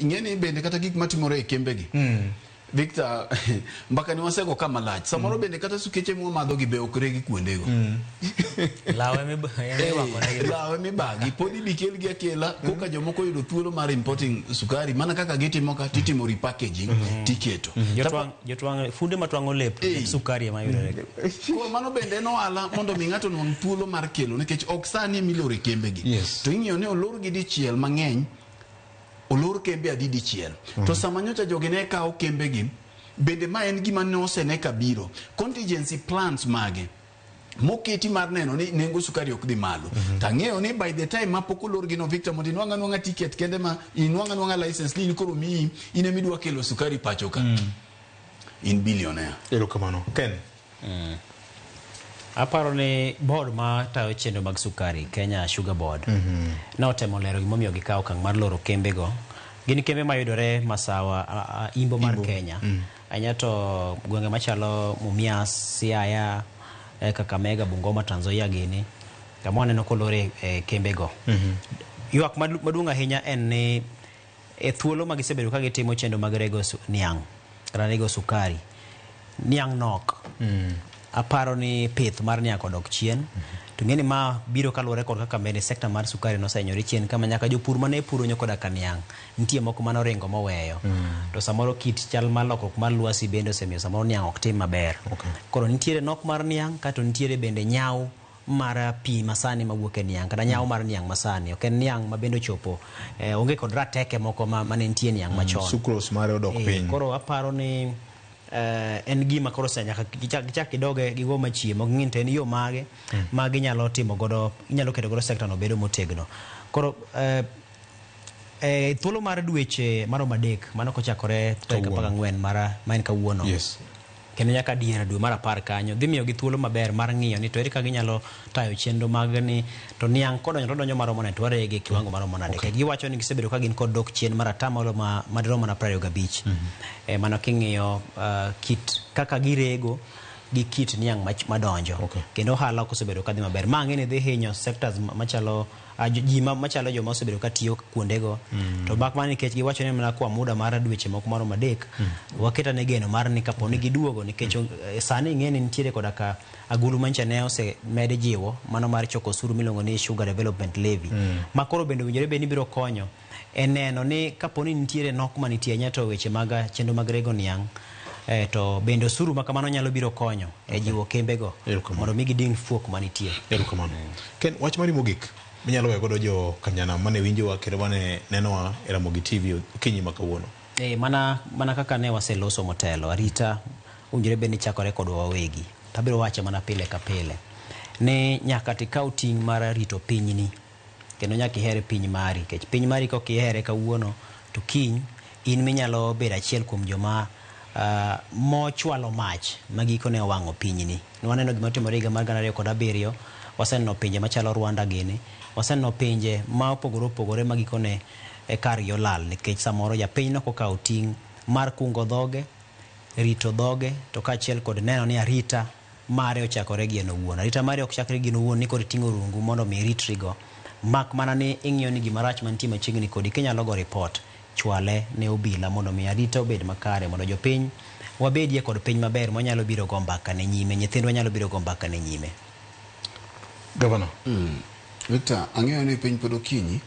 Nikech ing'e ni bende kata gik matimore e kembegi. Victor, mbaka ni wasego ka malach. Samoro bende kata sukeche mwamadho gi be ok regi kuondego. Lawe emiwakonegi. Lawe mibagi pod ibi kelgi akela koka jomoko oyudo thuolo mar importing sukari mana kaka gitimo ka titimo repackaging tiketo. Jotwang' funde matwang'o lep sukari ema yudore. Koro mano bende en ohala mondo mi ng'ato nwang' thuolo mar kelo nikech ok sani emiloro e kembegi. To ing'iyo ni olorgi dichiel mang'eny olor kembe adi dichiel. To sama nyocha jogi ne kawo kembegi bende ma en gima ne osene kabiro. Contingency plans mage moketi mar neno ni nengo sukari ok dhi malo. Tang'eyo ni by the time ma pok olorgi no Victor mondo inwang' anwang'a ticket kende ma inwang' anwang'a license ni in koro miyi in ema idwa kelo sukari pacho ka. In billionaire. Erokamano. Ken. Aparo ni board ma tayo chenro mag sukari, Kenya Sugar Board, ne otemo lero gimomiyo gikawo okang' mar loro kembego. Gin kembe mayudore masawa imbo mar Kenya. Ahinya to gwenge machalo Mumias, Siaya, Kakamega, Bungoma, Trans Nzoia gini, kama waneno kolore e kembego. Ywak maduong' ahinya en ni e thuolo ma gisebedo ka gitimo chenro mag rego niang' kata rego sukari, niang' nok. Aparo ni pith mar niang' odok chien. To ng'eni ma biro kaluwore kod kaka bende sekta mar sukari nosehinyore chien kama nyaka jopur mane puro nyo koda ka niang' nitie moko mane oringo moweyo. To samoro kit chal mar lokruok mar lwasi bende osemiyo samoro niang' ok tim maber. Koro nitiere nok mar niang' kato nitiere bende nyaw mar pi masani mawuok e niang' kata nyaw mar niang' masani. Ok en niang' ma bende ochopo onge kod rateke moko mane nitie niang' machon. Sucrose mare odok piny. Koro aparo ni en gima koro se nyaka gichak gidoge gigo machiemo ok ging'e to en yo mage ma ginyalo timo godo inyalo keto godo sekta no bedo motegno. Koro thuolo mar dweche maromo 3 mano kochakore tarik 14 mar ma en kawuono. Kendo nyaka dier dwe mar 10 kanyo dhi miyogi thuolo maber mar ng'iyo ni to ere kaka ginyalo tayo chenro mag ni to niang' kodonjo to donjo maromo nade to warege e kiwango maromo nade. Giwacho ni gisebedo ka gin kod dok chien mar atamalo madirom mana 25. Mano king'iyo kit kaka girego gi kit niang' madonjo. Kendo ohala ok osebedo kadhi maber. Ma ang'e ni dhi hinyo sectors machalo ji machalo joma osebedo ka tiyo kuondego. To mak mana nikech giwacho ni mana kwa muda mar dweche moko maromo 3, waketane geno mar ni kapo ni giduogo nikech sani ing'e ni nitiere koda ka agulu manyicha ne osemed jiwo mano mar choko osuru miluongo ni Sugar Development Levy. Ma koro bende owinjore bed ni biro konyo e neno ni kapo ni nitiere nok manitie ahinya to weche mag chenro mag rego niang' to bende osuru ma kamano nyalo biro konyo e jiwo kembego mondo mi giding fuok manitie. Erokamano. Ken, wach mari mogik minyalo weyo godo jo Kanyanam mane winjowa kendo mane nenowa e Ramogi TV okinyi ma kawuono. Mana kaka ne waseloso motelo, arita owinjore bed ni chakore kodwa wawegi. Tabiro wache mana pile ka pile ni nyaka tikaw ting' mar rito pinyni kendo nyaka iher piny mari nikech piny mari kok ihere kawuono to kiny in minyalo bedo achiel kuom joma mochwalo mach ma gikone owang'o pinyni. Nwaneno gima otimore higa mar 2007, waseneno pinje machalo Rwanda gini, waseneno pinje ma opogore opogore ma gikone kargi olal nikech samoro japiny nok okawo ting' mar kungo dhoge, rito dhoge to kaachiel kod neno ni arita mare ochakore gi en owuon. Arita mare ok chakre gi en owuon ni koro iting'o rungu mondo mi iritrigo. Mak mana ni ing'iyo ni gima rach mantie machiegni kodi kinyalo go report chwale ne obila mondo mi arita obed makare mondo jopiny wabedie kod piny maber mwanyalo biro go mbaka ne nyime, nyithindwa nyalo biro go mbaka ne nyime. Governor. Victor, ang'eyo ni piny pod okinyi.